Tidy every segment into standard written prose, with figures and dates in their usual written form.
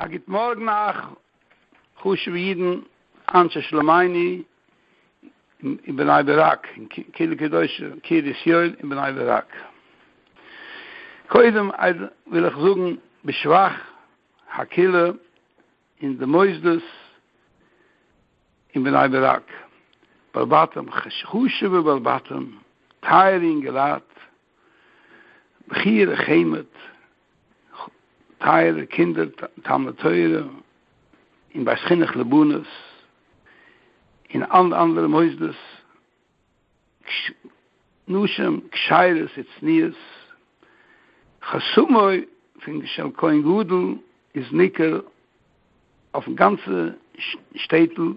א גוט מארגן אייך חשוב'ע אידן אנשי שלומינו אין בני ברק, אין קהילה קדושה קרית יואל אין בני ברק. קודם וויל איך זאגן בשבח הקהילה און די מוסדות אין בני ברק, בעלי בתים, חשוב'ע בעלי בתים, טייערע אינגעלייט, בחורי חמד, טייערע קינדער תלמוד תורה און בית חינוך לבנות און אלע אנדערע מוסדות, נשים כשרות וצנועות, חותמו פון של כהן גדול איז ניכר אויפן גאנצע שטעטל, די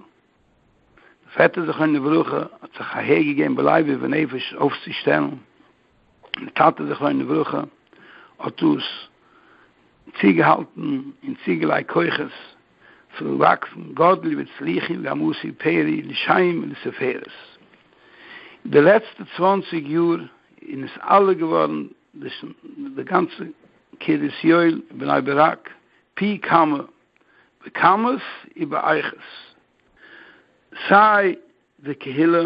פעטער זכרונו לברכה האט זיך אהער געגעבן בלב ובנפש אויפצושטעלן, די טאטע זכרונו לברכה האט דאס צוגעהאלטן און צוגעלייגט כוחות צו וואקסן גדלו והצליחו וגם עשו פרי לשם ולתפארת. די לעצטע צוואנציג יאר איז נתעלה געווארן די גאנצע קרית יואל בני ברק פי כמה בכמות ובאיכות, סיי די קהילה,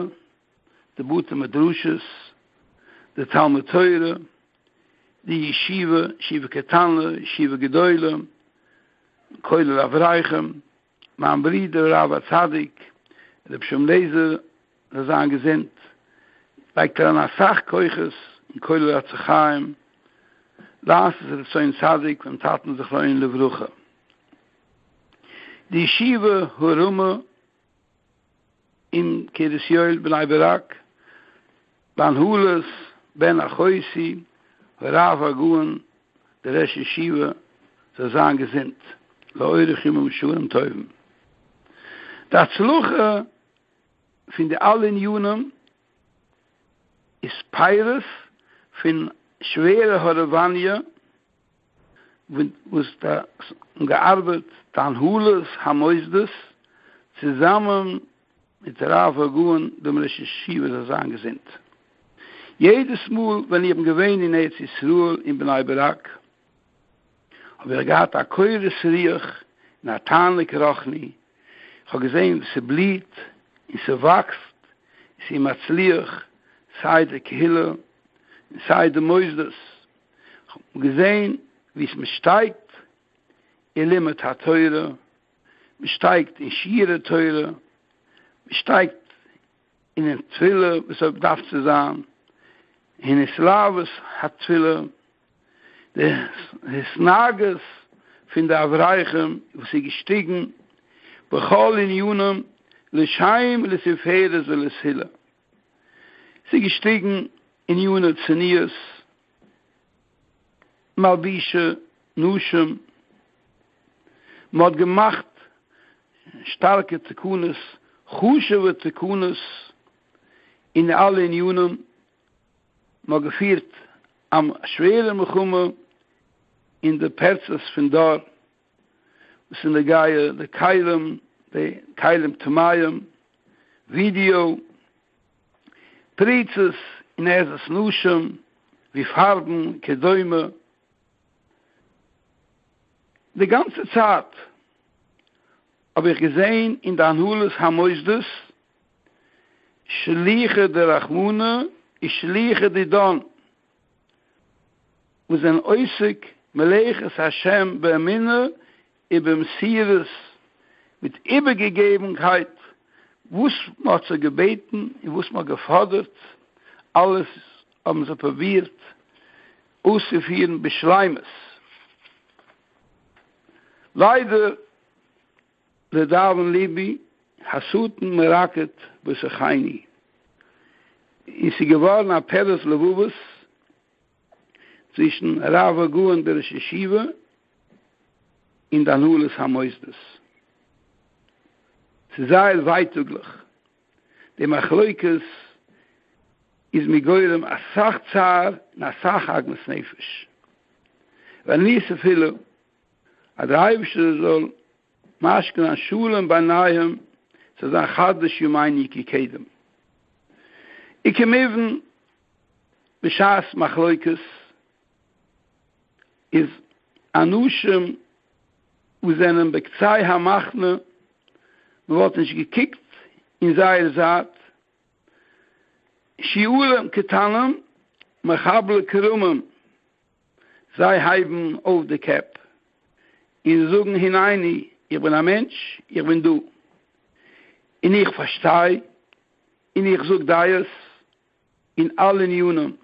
די בתי מדרשות, די תלמוד תורה, די ישיבה, ישיבה קטנה, ישיבה גדולה, כולל אברכים, מיין ברודער הרב הצדיק ר' שלום לעזער זאל זיין געזונט, לייגט אריין אסאך כוחות אין כולל עצי חיים, לעשות רצון צדיק פונעם טאטן זכרונו לברכה. די ישיבה הרמה אין קרית יואל בני ברק, בהנהלת בן אחותי הרב הגאון דער ראש ישיבה זאל זיין געזונט לאורך ימים ושנים טובים. די הצלחה פון די אלע עניינים איז פירות פון שווערע הארעוואניע וואס האבן געארבעט די הנהלת המוסדות צוזאמען מיט הרב הגאון דעם ראש ישיבה זאל זיין געזונט. יעדעס מאל ווען איך בין געווען אין ארץ ישראל אין בני ברק האב איך געהאט א קורת רוח און א תענוג רוחני, איך האב געזען ווי ס'בליהט און ס'וואקסט און ס'איז מצליח סיי די קהילה און סיי די מוסדות, איך האב געזען ווי מ'שטייגט אין לימוד התורה, מ'שטייגט אין שיעורי תורה, מ'שטייגט אין תפילה וואס אויב דארף צו זיין, אין התלהבות התפילה, די התנהגות פון די אברכים וואס איז געשטיגן בכל ענינים לשם ולתפארת ולתהילה, ס'איז געשטיגן עניני צניעות, מלבישי נשים, מען האט געמאכט שטארקע תקנות, חשוב'ע תקנות אין אלע ענינים, מען האט געפירט א שווערע מלחמה אין די פרצות פון דור, וואס איז נוגע די כלים, די כלים טמאים, ווידיאו, פריצות און עזרת נשים, ווי פארבן כדומה. די גאנצע צייט האב איך געזען אין די הנהלת המוסדות שלוחי דרחמנא און שלוחי דידן וואס זענען עוסק מלאכת השם באמונה ובמסירות מיט איבערגעגעבנקייט, וואס מען האט זיי געבעטן און וואס מען האט געפאדערט, אלעס האבן זיי פרובירט אויסצופירן בשלימות. ליידער לדאבון ליבי, השטן מרקד בתוכינו, און ס'איז געווארן א פירוד לבבות צווישן הרב הגאון דער ראש ישיבה און די הנהלת המוסדות. ס'איז זייער ווייטאגליך, די מחלוקת איז מיר גורם אסאך צער און אסאך עגמת נפש, ואני תפילה אז דער אייבערשטער זאל משכין זיין שלום ביניהם, ס'זאל זיין חדש ימינו כקדם. וכמובן בשעת מחלוקת איז אנשים. וואס זענען בקצה המחנה, מען וואלט נישט געקוקט אין זייער זייט, שועלים קטנים מחבלי כרמים, זיי הייבן אויף די קעפ און זאגן הנני, איך בין א מענטש, איך בין דא, און איך פארשטיי, און איך זאג דעות אין אלע ענינים.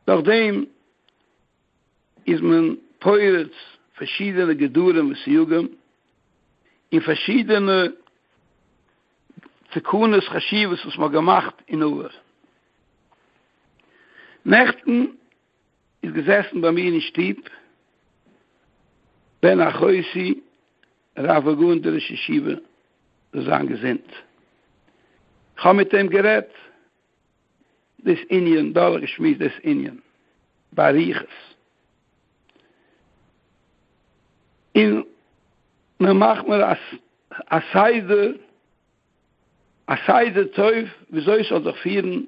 נאכדעם איז מען פורץ פארשידענע גדרים וסייגים און פארשידענע תקנות חשובות וואס מען האט געמאכט אין עבר. נעכטן איז געזעסן ביי מיר אין שטוב בן אחותי הרב הגאון דער ראש ישיבה זאל זיין געזונט, איך האב מיט אים גערעדט דאס ענין, דורכגעשמועסט דאס ענין באריכות, און מען מאכט מיר א סדר, א סדר טוב וויאזוי ס'זאל זיך פירן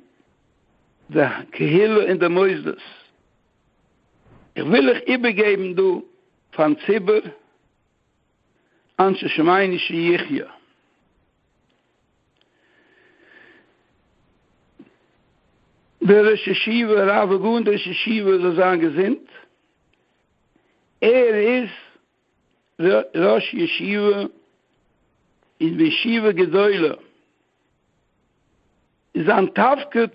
די קהילה און די מוסדות. איך וויל איך איבערגעבן דא פארן ציבור אנשי שלומינו שיחיו. דער ראש ישיבה, הרב הגאון דער ראש ישיבה זאל זיין געזונט, ער איז ראש ישיבה אין די ישיבה גדולה, זיין תפקיד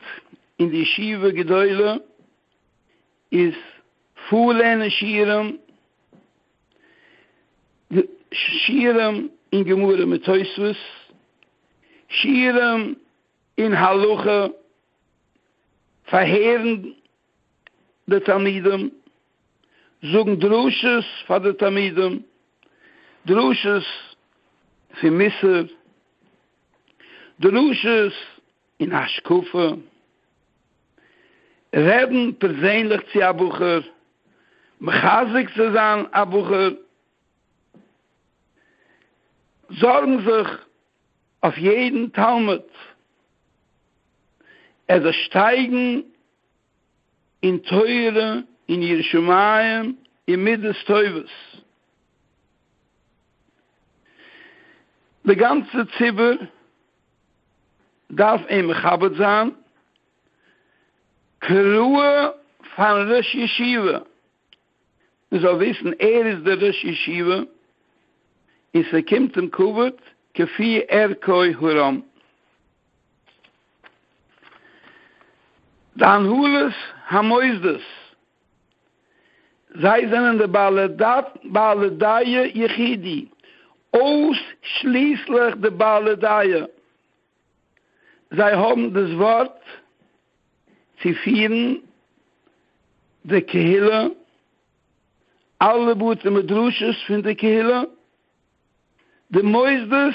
אין די ישיבה גדולה איז פארלערנען שיעורים, שיעורים אין גמרא מיט תוספות, שיעורים אין הלכה, פארהערן די תלמידים, זאגן דרשות פאר די תלמידים, דרשות פון מוסר, דרשות אין השקפה, רעדן פערזענליך צו א בחור, מחזק צו זיין א בחור, זארגן זיך אויף יעדן תלמיד ער זאל שטייגן אין תורה און יראת שמים און מידות טובות. די גאנצע ציבור דארף אים מכבד זיין כראוי פארן ראש ישיבה, מען זאל וויסן ער איז דער ראש ישיבה און ס'קומט אים כבוד כפי ערכו הרם. די הנהלת המוסדות, זיי זענען די בעלי דעה יחידי, אויסשליסליך די בעלי דעה, זיי האבן דאס ווארט צו פירן די קהילה, אלע בתי מדרשות פון די קהילה, די מוסדות,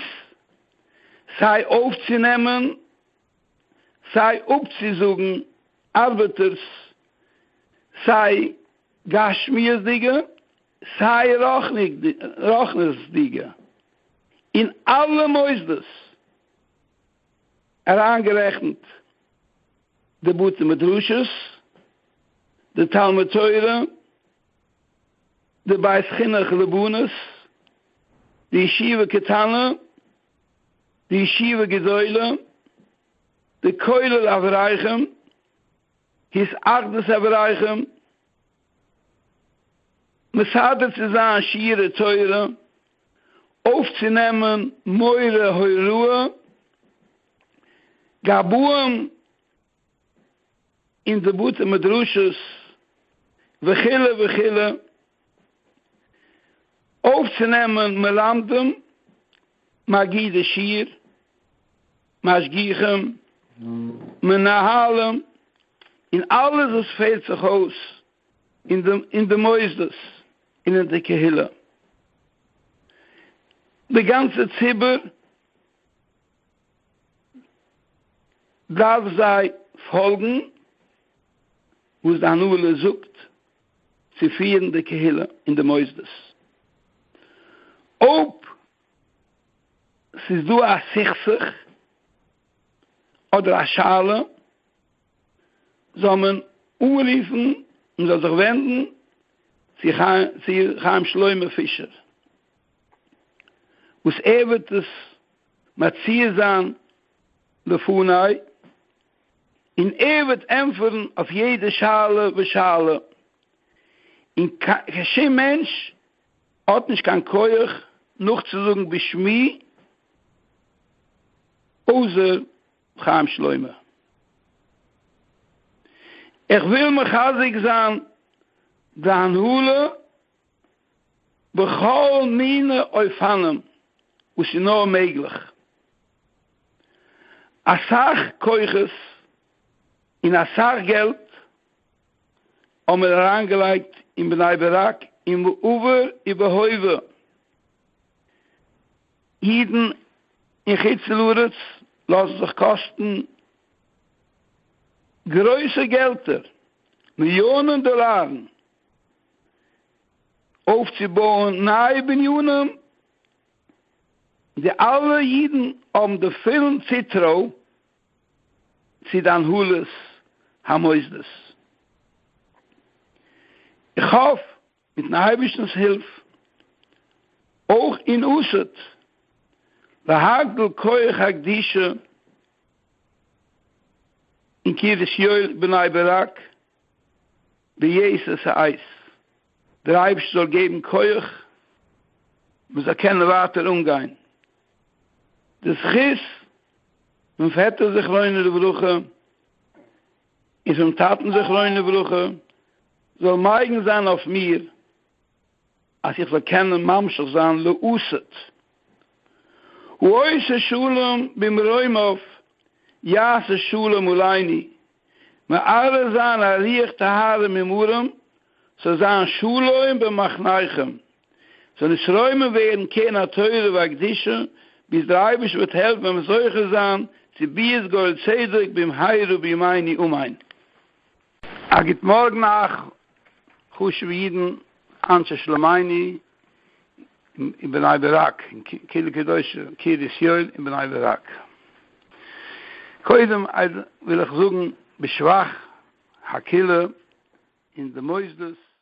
סיי אויפצונעמען סיי אפצוזאגן ארבעטערס, סיי גשמיות'דיגע סיי רוחניות'דיגע, אין אלע מוסדות, אריינגערעכנט די בתי מדרשות, די תלמוד תורה, די בית חינוך לבנות, די ישיבה קטנה, די ישיבה גדולה, די כולל אברכים, התאחדות אברכים, מסדר צו זיין שיעורי תורה, אויפצונעמען מורי הוראה, גבאים אין די בתי מדרשות וכו' וכו', אויפצונעמען מלמדים, מגידי שיעור, משגיחים, מנהלים, און אלעס וואס פעלט זיך אויס אין די מוסדות און אין די קהילה. די גאנצע ציבור דארף זיי פאלגן וואס די הנהלה זאגט צו פירן די קהילה און די מוסדות. אויב ס'איז דא א סכסוך אדער א שאלה זאל מען אנרופן, מען זאל זיך ווענדן. צו חיים שלמה פישער, וואס ער וועט עס מציע זיין לפני, און ער וועט ענטפערן אויף יעדע שאלה ושאלה, און קיין שום מענטש האט נישט קיין כח נאכצוזאגן בשמי אויסער חיים שלמה. איך וויל מחזק זיין די הנהלה בכל מיני אופנים וואס איז נאר מעגליך. אסאך כוחות און אסאך געלט האבן מיר אריינגעלייגט אין בני ברק אין בעבר ובהווה. אידן אין חוץ לארץ לאזן זיך קאסטן גרויסע געלטער, מיליאנען דאלארן, אויפצובויען נייע בנינים, די אלע אידן האבן די פולן צוטרוי צו די הנהלת המוסדות. איך האף מיטן אייבערשטנ'ס הילף אויך אין עתיד להגדיל כח הקדושה אין קרית יואל בני ברק ביתר שאת, דער אייבערשטער זאל געבן כח מען זאל קענען ווייטער אנגיין, די זכות פון פעטער זכרונו לברכה און פון טאטן זכרונו לברכה זאל מגין זיין אויף מיר אז איך זאל קענען ממשיך זיין לעתיד. העושה שלום במרומיו יעשה שלום עלינו, מעורר זיין א רוח טהרה ממרום, ס'זאל זיין שלום במחניכם, ס'זאל נתרומם ווערן קרן התורה והקדושה, ביז דער אייבערשטער וועט העלפן וועלן מיר זוכה זיין צו ביאת גואל צדק במהרה בימינו אמן. א גוט מארגן אייך חשוב'ע אידן אנשי שלומינו אין בני ברק, אין קהילה קדושה קרית יואל אין בני ברק. קודם וויל איך זאגן בשבח הקהילה און די מוסדות.